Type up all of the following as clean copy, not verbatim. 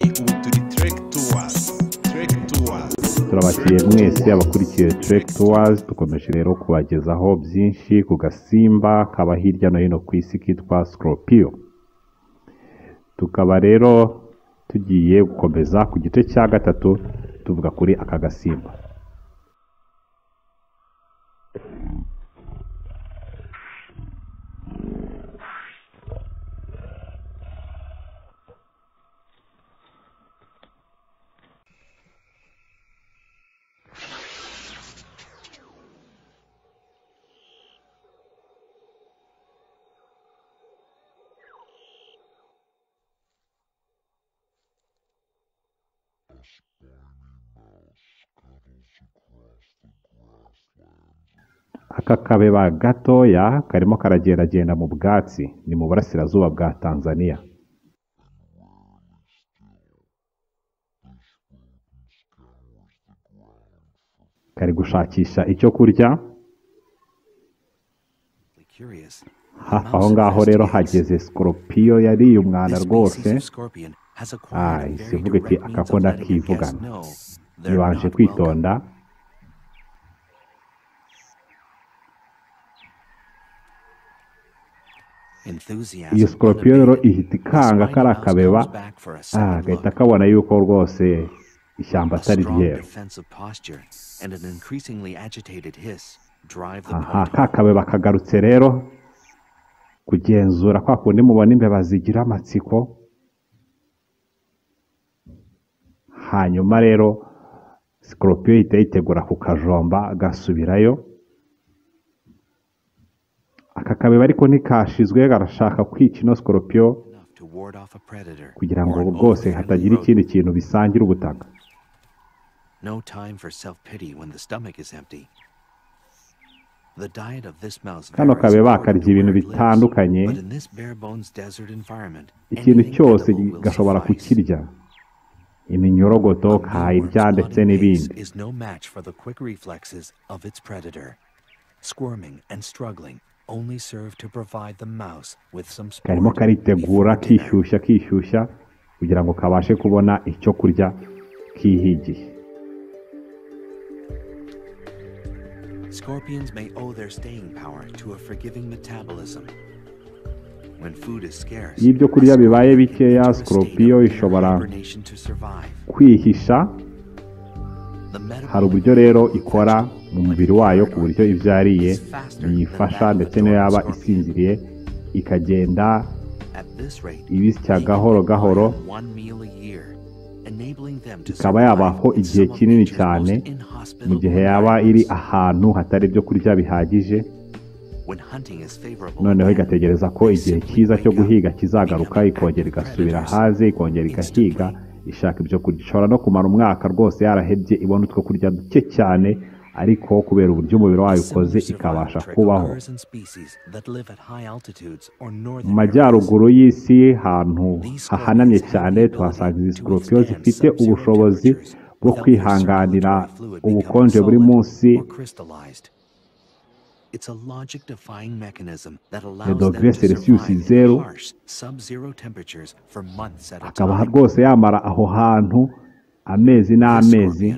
Ubu turi Trek Tours, Trek Tours. Turabakiriye mwese abakurikiye Trek Tours. Dukomeje rero kubagezaho byinshi ku gasimba kaba hirya no hino ku isi kitwa Scorpio. Tukaba rero tugiye gukomeza ku gice cya gatatu tuvuga kuri aka gasimba. Aka kabeba gatoya karimo karagendagenda mu bwatsi, ni mu burasirazuba bwa Tanzania. Kari gushakisha icyo kurya. Hafi aho ngaho rero hageze Scorpio yariye umwanda rwose. Ihise ivuga iti aka ko ndakivugana. Nibanje kwitonda. Iyo Scorpio rero ihita ikanga kariya kabeba, gahita kabona yuko rwose ishyamba atari ryeru. Aha, ka kabeba kagarutse rero kugenzura kwa kundi mubona imbeba zigira amatsiko. Hanyuma rero Scorpio ihita yitegura kukajomba gasubirayo. Aka kabeba ariko ntikashizwe, karashaka kwica ino Scorpio kugira ngo rwose hatagira ikindi kintu bisangira ubutaka. Kano kabeba karya ibintu bitandukanye, ikintu cyose gashobora kukirya, iminyorogoto kayirya ndetse n'ibindi. Karimo karitegura kishyushya kishyushya kugira ngo kabashe kubona icyo kurya kihigiye. Scorpions may owe their staying power to a forgiving metabolism. When food is scarce, Iyo ibyo kurya bibaye bikeya, Scorpio ishobora kwihisha. Hari uburyo rero ikora mu mubiri wayo ku buryo ibyo yariye biyifasha, ndetse n'iyo yaba isinziriye ikagenda ibisya gahoro gahoro, ikaba yabaho igihe kinini cyane mu gihe yaba iri ahantu hatari ibyo kurya bihagije. Noneho igategereza ko igihe cyiza cyo guhiga kizagaruka, ikongera igasubira hanze, ikongera igahiga ishaka ibyo kurya. Ishobora no kumara umwaka rwose yarahebye ibona utwo kurya duke cyane, ariko kubera uburyo umubiri wayo ukoze ikabasha kubaho. Mu majyaruguru y'isi ahantu hahanamye cyane tuhasanga izi Scorpio zifite ubushobozi bwo kwihanganira ubukonje buri munsi ya dogere Celsius 0, akaba rwose yamara aho hantu amezi n'amezi,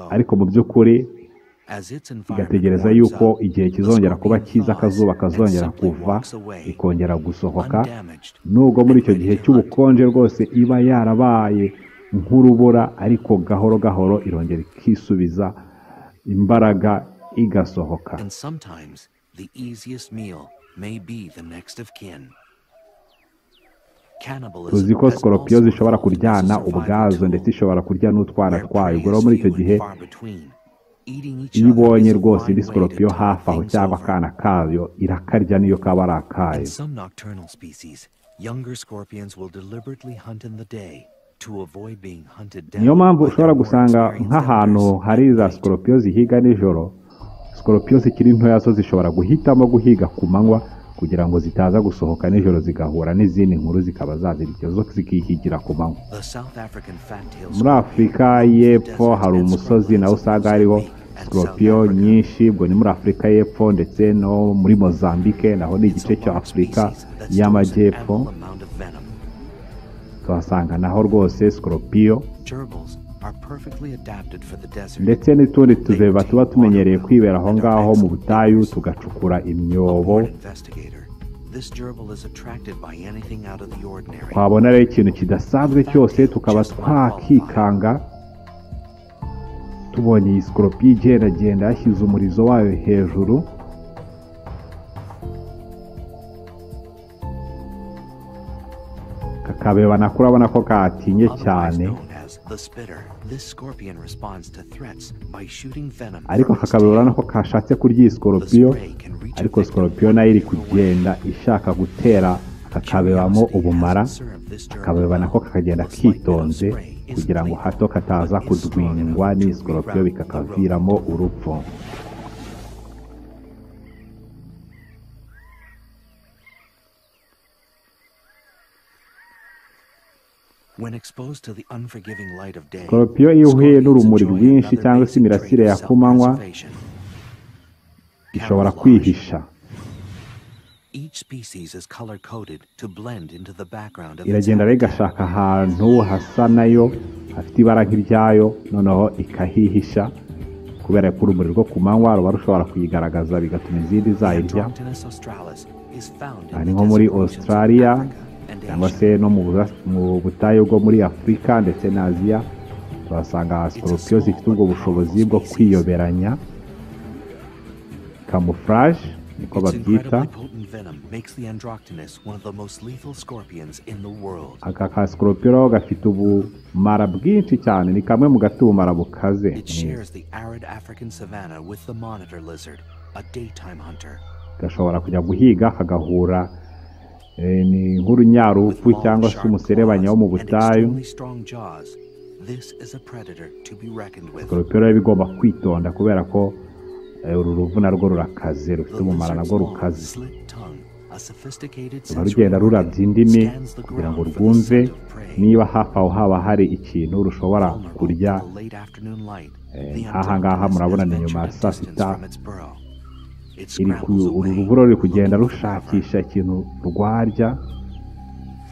ariko mu by'ukuri igategereza yuko igihe kizongera kuba cyiza, akazuba kazongera kuva, ikongera gusohoka. Nubwo muri icyo gihe cy'ubukonje rwose iba yarabaye nk'urubura, ariko gahoro gahoro irongera ikisubiza imbaraga igasohoka. Tuzi ko Scorpio zishobora kuryana ubwazo, ndetse ishobora kurya n'utwana twayo. Ubwo rero muri icyo gihe iyo ibonye rwose indi Scorpio hafi aho cyangwa akana kayo, irakarya niyo kaba ari akayo. Niyo mpamvu ushobora gusanga nk'ahantu hari za Scorpio zihiga nijoro, Scorpio zikiri ntoya zo zishobora guhitamo guhiga ku manywa kugira ngo zitaza gusohoka nijoro zigahura n'izindi nkuru zikaba zazirya, zo zikihigira ku manywa. Muri Afurika y'Epfo hari umusozi nawo usanga hariho Scorpio nyinshi, ubwo ni muri Afurika y'Epfo ndetse no muri Mozambique, naho ni igice cya Afurika y'Amajyepfo. Tuhasanga naho rwose sikorupiyo Gerbils are perfectly adapted for the desert. ndetse n'utundi tubeba tuba tumenyereye kwibera aho ngaho mu butayu, tugacukura A imyobo. born investigator, this gerbil is attracted by anything out of the ordinary. Twabona rero ikintu kidasanzwe cyose tukaba twakikanga. Tubonye iyi sikorupiyo igendagenda yashyize umurizo wayo hejuru, kakabeba nako urabona ko katinye Otherwise cyane. known as the spitter, this scorpion responds to threats by shooting venom Ariko from its kakabeba tail. urabona ko kashatse kurya iyi The sikorupiyo, spray can reach a ariko victim sikorupiyo nayo iri 1 meter away. kugenda ishaka gutera kakabebamo Curiosity ubumara. hasn't served this gerbil Akabeba well. nako kakagenda The slight bit of kitonze spray isn't kugira ngo lethal, hato kataza but is strong kudwingwa enough to n'iyi sikorupiyo reroute the bikakaviramo rodent. urupfu. When exposed to the unforgiving light of day, Sikorupiyo iyo ihuye scorpions n'urumuri enjoy rwinshi another cyangwa se basic trait imirasire of ya kumanywa, self-preservation. ishobora Camouflage. kwihisha. Each species is color-coded to blend into the background of its Iragenda rero habitat. igashaka ahantu hasa nayo, hafite ibara nk'iryayo, noneho ikahihisha kubera ko urumuri rwo ku manywa ruba rushobora kuyigaragaza bigatuma izindi The zayirya. Androctonus australis is found Aha in ni the nko muri desert regions of Australia Africa and cyangwa Asia. se no mu butayu bwo muri Afurika ndetse na Aziya, tuhasanga It's a sikorupiyo small zifite ubwo but bushobozi powerful bwo species. kwiyoberanya, camouflage niko Its babyita. incredibly potent venom makes the Androctonus one of the most lethal scorpions in the world. Aka ka sikorupiyo rero gafite ubumara bwinshi cyane, ni kamwe mu gafite ubumara bukaze. It shares the arid African savanna with the monitor lizard, a daytime hunter. Gashobora kujya guhiga kagahura ni With nk'urunyarufu long, cyangwa se sharp umuserebanya claws wo mu and butayu. extremely strong jaws, this is a predator to be reckoned with. Sikorupiyo rero iba igomba kwitonda kubera ko uru ruvu narwo rurakaze, rufite The ubumara lizard's narwo long, rukaze. slit tongue, a sophisticated Ruba sensory rugenda organ, rurabya indimi scans the kugira ngo ground for the rwumve scent of prey. niba hafi aho haba hari ikintu rushobora Vulnerable kurya. to the late afternoon light, the Nk'aha ngaha Androctonus murabona has ni nyuma ya ventured a saa distance sita. from its burrow. It Iri scrambles uru away, ruvu ruri kugenda looking for cover. rushakisha ikintu rwarya,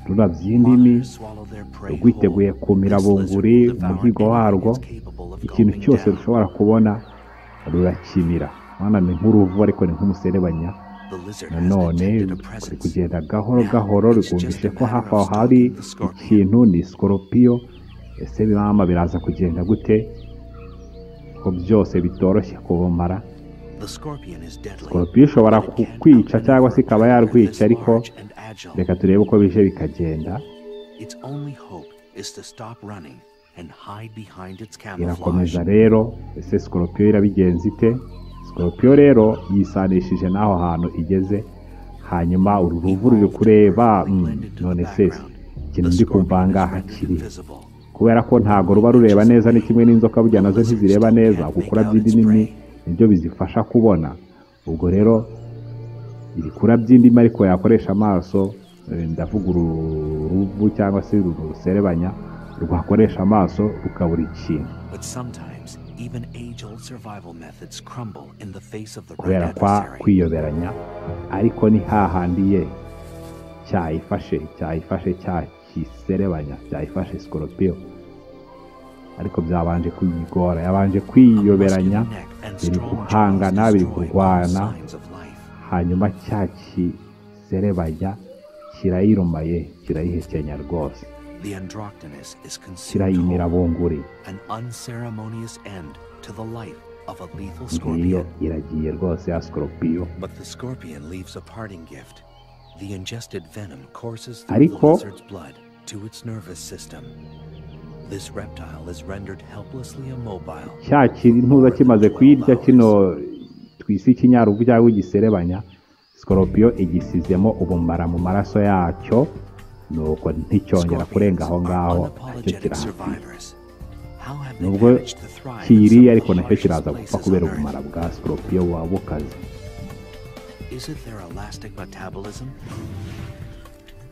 rurabya indimi, Monitors swallow their prey rwiteguye whole. kumira This lizard bunguri will devour umuhigo anything warwo. it's capable of Ikintu gulping cyose down. rushobora kubona rurakimira. Mwana ni nk'uruvu ariko ni nk'umuserebanya. The lizard has Nanone detected a ruri presence. kugenda gahoro Now gahoro, it's just rwumvise a ko matter hafi of aho hari stalking the scorpion. ikintu, ni sikorupiyo. Ese mama biraza kugenda gute ko byose bitoroshye kubumara? The scorpion is deadly, Sikorupiyo ishobora but it can't kukwica cyangwa se outmaneuver a ikaba predator this yarwica, ariko large and agile. reka turebe uko bije bikagenda. Its only hope is to stop running and hide behind its Irakomeza camouflage. rero. Ese sikorupiyo irabigenza ite? Sikorupiyo rero yisanishije n'aho hantu igeze, hanyuma uru ruvu ruri Evolved to kureba. perfectly blend into the None se background, ikintu the ndi kumva scorpion is ngaha rendered kiri invisible. kubera ko ntago ruba Only rureba inches neza, ni away, kimwe n'inzoka burya the nazo lizard ntizireba still neza, can't make gukura out its by'indimi prey. nibyo bizifasha kubona. Ubwo rero iri kurabya indimi ariko yakoresha amaso, ndavuga uru ruvu cyangwa se uru ruserebanya rwakoresha amaso rukabura ikintu. But sometimes, even age-old survival methods crumble in the face of the right Kubera kwa adversary. kwiyoberanya, ariko ni hahandi ye cyayifashe, cyayifashe cya kiserebanya cyayifashe sikoropiyo, ariko byabanje kuyigora, yabanje A muscular kwiyoberanya, neck and biri strong jaws guhangana, biri destroy all kurwana, signs of life. hanyuma cya kiserebanya kirayirumaye, kirayihekenya rwose. The Androctonus is consumed Kirayimira whole, bunguri. an unceremonious end to the life of a lethal Ngiyo scorpion. iragiye rwose ya sikoropiyo. But the scorpion leaves a parting gift. The ingested venom courses through the Ariko lizard's blood to its nervous system. This reptile is rendered helplessly immobile Cya for kintuza more than kimaze 12 kuyirya hours. kino twise ikinyaruvu cyangwa igiserebanya, sikoropiyo igisizemo ubumara mu maraso yacyo, nuko nticyongera kurenga Scorpions aho are ngaho, nacyo unapologetic kirahapfira. survivors. How have they Nubwo managed to thrive in some kiyiriye of the ariko nacyo harshest kiraza gupfa places kubera on Earth? ubumara bwa sikoropiyo buba bukaze. Is it their elastic metabolism?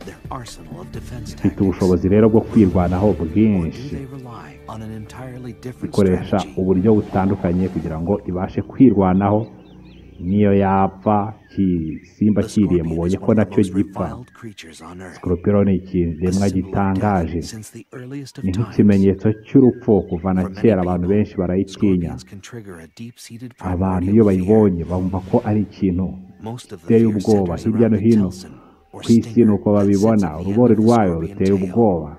Their arsenal of defense Ifite tactics? ubushobozi rero bwo kwirwanaho Or do bwinshi, they rely on an entirely different ikoresha strategy? uburyo butandukanye kugira ngo ibashe kwirwanaho. Niyo yapfa, igisimba The kiriye scorpion mubonye is ko one of the nacyo most gipfa. reviled creatures on earth. Sikorupiyo ni A ikiremwa symbol of gitangaje, death since the earliest of ni times. nk'ikimenyetso cy'urupfu kuva na For many kera. Abantu people, benshi barayitinya. scorpions can trigger a deep-seated Abantu iyo primordial fear. bayibonye bumva ko ari ikintu Most of the giteye fear ubwoba. centers Hirya around no the hino telson or ku isi stinger ni uko that sits babibona. at the end Urubori of the rwayo scorpion ruteye tail. ubwoba.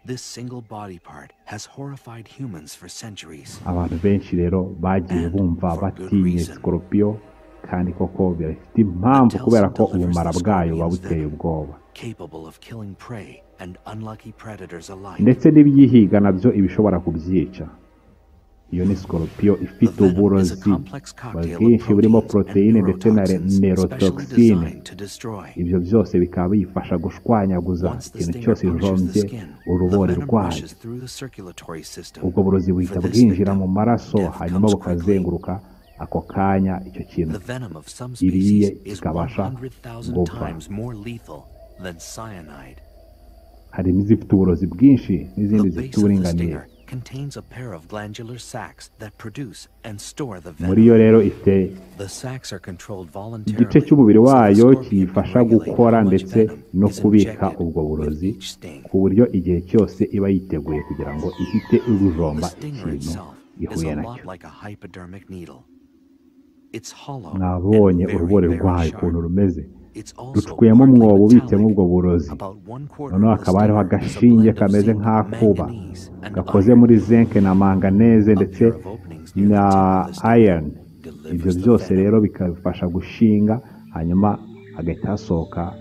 This single body part has horrified humans for centuries. Abantu benshi rero bagiye And bumva for good batinye reason. sikorupiyo, kandi koko bifite The impamvu, kubera telson ko delivers ubumara the bwayo buba scorpion's buteye venom, ubwoba, capable of killing prey and unlucky predators alike. ndetse n'ibyihiga nabyo ibishobora kubyica. Iyo ni sikorupiyo The ifite venom is a uburozi complex cocktail of bwinshi burimo proteins and poroteyine ndetse na neurotoxins specially neurotoxine. designed to destroy. Ibyo byose bikaba biyifasha gushwanyaguza Once the ikintu stinger cyose punctures the ijombye skin, the urubori venom rwayo. rushes through the circulatory system. Ubwo burozi buhita For this bwinjira victim, mu maraso, death hanyuma comes quickly. bukazenguruka ako kanya, icyo kintu The venom of some iriye species is kikabasha 100,000 gupfa. times more lethal than cyanide. Hari n'izifite uburozi bwinshi The n'izindi zifite base of the uburinganire. stinger contains a pair of glandular sacs that produce and store the Muri venom. yo rero ifite The sacs are controlled igice voluntarily, cy'umubiri so the wayo scorpion can kiyifasha regulate gukora how much ndetse venom no is kubika injected ubwo with burozi, each sting. ku buryo igihe cyose iba yiteguye kugira ngo ihite The irujomba stinger ikintu itself is ihuye a lot nacyo. like a hypodermic needle. It's hollow and Mwabonye very, urubori very rwayo sharp. ukuntu rumeze, It's also rucukuyemo partly umwobo ubitsemo metallic. ubwo burozi. About 1/4 Noneho of the hakaba hariho stinger is a agashinge blend of kameze zinc, nk'akuba manganese, and gakoze iron. muri zinc na manganese A ndetse pair of openings near the na tip of the stinger iron. Ibyo delivers the byose venom. rero bikabifasha gushinga, hanyuma hagahita hasohoka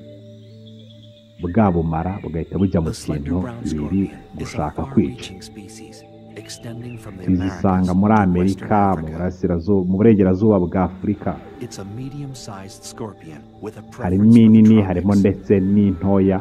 bwa bumara bugahita bujya mu The slender kintu brown biri scorpion is a gushaka kwica. far-reaching species, extending from the Tuzisanga Americas muri to Western Amerika, mu Africa. burasirazuba, mu burengerazuba bwa Afurika. It's a medium-sized scorpion with a Harimo preference for the inini, harimo tropics. ndetse n'intoya.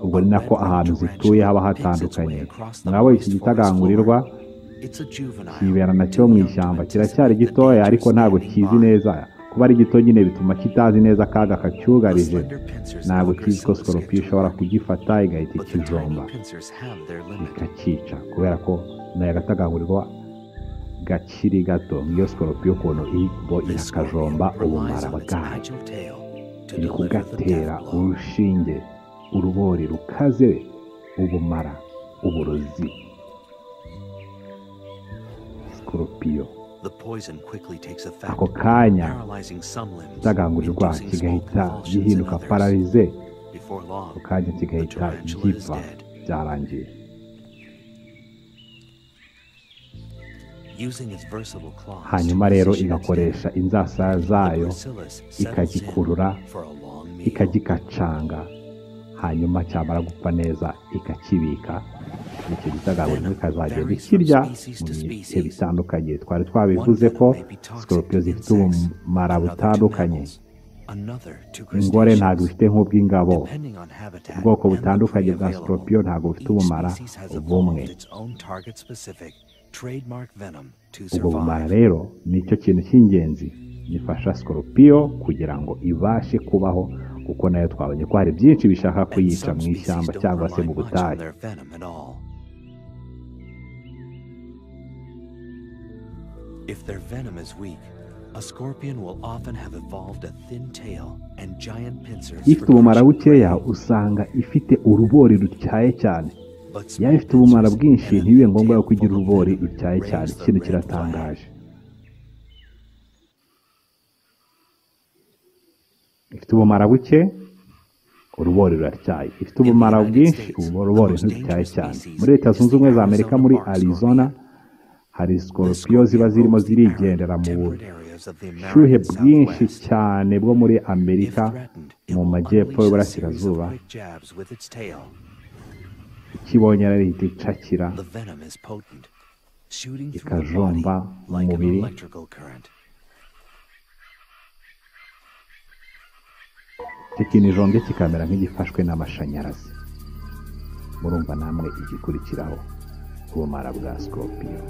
Ubwo A ni nako red-rumped ahantu zituye tarantula haba picks its way hatandukanye. across the Mwabonye iki moist forest gitagangurirwa floor. It's a juvenile, kibera nacyo too mu young to ishyamba, kiracyari anticipate the gitoya danger ariko ntabwo standing kizi by. neza. Kuba ari gito nyine bituma kitazi neza akaga The kacyugarije. slender pincers Ntabwo of kizi ko Gracilis get sikorupiyo to ishobora work, kugifata igahita but the tiny ikijomba pincers have their limit. ikakica, kubera ko ni agatagangurirwa gakiri gato. Ngiyo sikorupiyo ukuntu ibo This scorpion irakajomba relies ubumara on its bwayo, agile tail to iri deliver the kugatera death blow. urushinge, urubori rukaze, ubumara, uburozi. Sikorupiyo The poison quickly takes ako effect, kanya paralyzing some limbs, igitagangurirwa inducing small kigahita convulsions in gihinduka others. pararize, Before long, ako kanya the kigahita tarantula is gipfa, dead. byarangiye. Using its versatile claws to Hanyuma rero position its dinner, igakoresha inzasaya the zayo Gracilis settles in ikagikurura, for a long meal. ikagikacanga, hanyuma cyamara gupfa neza ikakibika. Icyo gitagangurirwa Venom ikazagenda varies from ikirya species mu to bihe species. bitandukanye. Twari One twabivuze venom ko may be toxic sikorupiyo to zifite insects, ubumara another to butandukanye. mammals, another to Ingore ntabwo crustaceans. ifite nk'ubw'ingabo. Depending on habitat Ubwoko and the butandukanye prey bwa available, sikorupiyo ntabwo bufite each ubumara species has bumwe. evolved its own target-specific, trademark venom to Ubwo bumara survive. rero nicyo kintu cy'ingenzi gifasha sikorupiyo kugira ngo ibashe kubaho, kuko nayo twabonye ko hari byinshi bishaka And kuyica some mu species ishyamba don't cyangwa se rely mu much on butayu. their venom at all. If their venom is weak, a scorpion will often have evolved a thin tail and giant pincers Ifite for ubumara crushing bukeya prey. usanga ifite urubori rutyaye cyane. But Yaba small ifite ubumara pincers bwinshi and a ntibibe thin ngombwa tail ko igira full of urubori venom rutyaye cyane. raise the Ikintu red flag. kiratangaje. Ifite ubumara buke, urubori ruratyaye. Ifite In the ubumara United bwinshi, States, the urubori most ntirutyaye dangerous cyane. species Muri Leta is Zunze the Ubumwe za Amerika, Arizona muri bark Arizona, scorpion. hari This sikorupiyo ziba scorpion zirimo roams the arid, zirigendera mu temperate areas of the bushyuhe American bwinshi Southwest. cyane bwo muri If Amerika threatened, it mu will majyepfo unleash a series of y'uburasirazuba. quick jabs with its tail. Ikibonye arahita icakira, The venom is potent, shooting through the body ikajomba mu like an mubiri. electrical current. Icyo kintu ijombye kikamera nk'igifashwe n'amashanyarazi. Murumva namwe igikurikiraho, ubumara bwa sikorupiyo.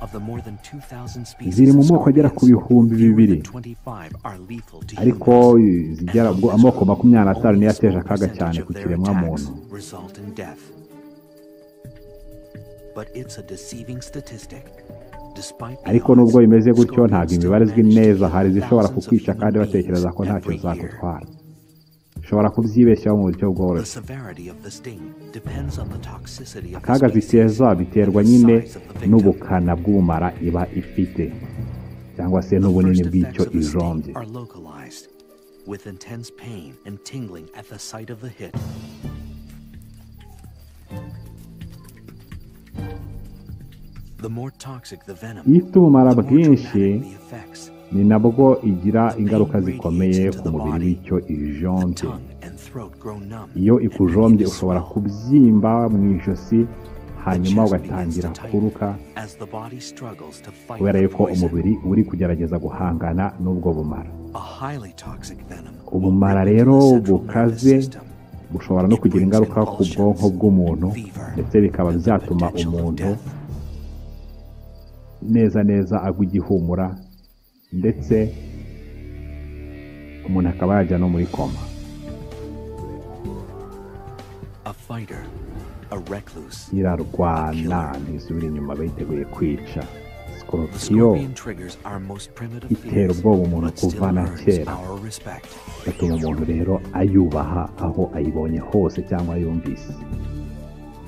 Of the more than 2,000 species Ziri mu of moko agera ku scorpions, bihumbi fewer bibiri, than 25 are lethal to ariko humans. And zigera of ubwo this amoko group, 25 only niyo a ateje small akaga cyane percentage ku of their kiremwamuntu. attacks result in death. But it's a deceiving statistic. Ariko nubwo bimeze gutyo, ntabwo imibare izwi neza. Hari izishobora kukwica kandi batekereza ko ntacyo zagutwara. Ushobora kubyibeshyaho mu buryo bworoshye. Akaga ziteza biterwa nyine n'ubukana bw'ubumara iba ifite, cyangwa se n'ubunini bw'icyo ijombye. With intense pain and tingling at the site of the hit. The more toxic the venom, Iyo ifite ubumara the more bwinshi, dramatic the effects. ni nabwo igira ingaruka zikomeye ku mubiri w'icyo The ijombye. tongue and throat grow numb Iyo and begin ikujombye to ushobora swell. kubyimba mu ijosi, The hanyuma chest begins ugatangira to tighten kuruka, as the body struggles to fight kubera the yuko poison. umubiri uri kugerageza guhangana n'ubwo bumara. A highly toxic venom will Ubumara rip into rero the central nervous bukaze system. bushobora no It kugira brings ingaruka ku bwonko convulsions, bw'umuntu, fever, ndetse bikaba and the byatuma potential of umuntu death. neza neza agwa igihumura, ndetse umuntu akaba yajya no muri koma. A fighter, a recluse. Irarwana, ntisubira inyuma, biteguye kwica. The Scorpion scorpion triggers our most primitive itera fears, ubwoba umuntu but still kuva na earns kera, our respect. gatuma umuntu rero ayubaha aho ayibonye hose cyangwa yumvise.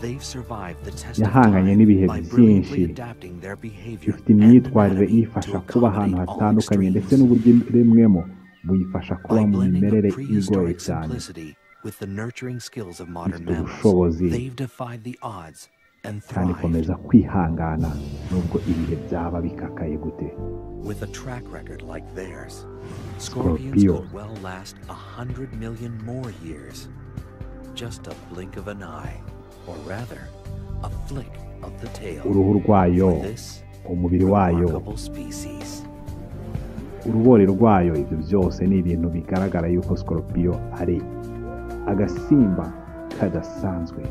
They've survived the test of Yahanganye time n'ibihe by brilliantly byinshi, adapting their behavior ifite and imyitwarire anatomy iyifasha to kuba ahantu accommodate all hatandukanye, ndetse extremes. n'uburyo iremwemo buyifasha kuba By mu blending mimerere a igoye prehistoric cyane. simplicity with the nurturing skills of modern Ifite mammals, ubushobozi they've defied the odds and kandi thrived. ikomeza kwihangana nubwo ibihe byaba bikakaye gute. With a track record like theirs, scorpions Scorpio. could well last 100 million more years. Just a blink of an eye, or rather, a flick of the tail. Uruhu rwayo, For this umubiri wayo, remarkable species. urubori rwayo, ibyo byose ni ibintu bigaragara yuko Scorpio ari agasimba kadasanzwe.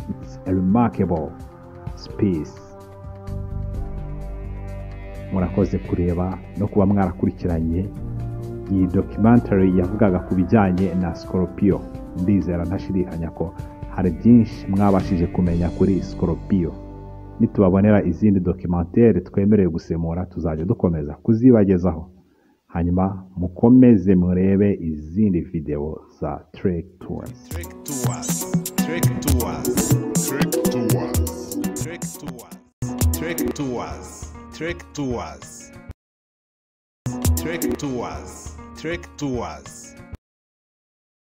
It's a remarkable species. Murakoze kureba no kuba mwarakurikiranye iyi documentary yavugaga ku bijyanye na Scorpio. Ndizera ntashidikanya ko hari byinshi mwabashije kumenya kuri Scorpio. Nitubabonera izindi documentaire twemerewe gusemura, tuzajya dukomeza kuzibagezaho, hanyuma mukomeze murebe izindi video za Trek Tours. Trek Tours. Trek Tours. Trek Tours. Trek Tours. Trek Tours. Trek Tours. Trek Tours. Trek Tours.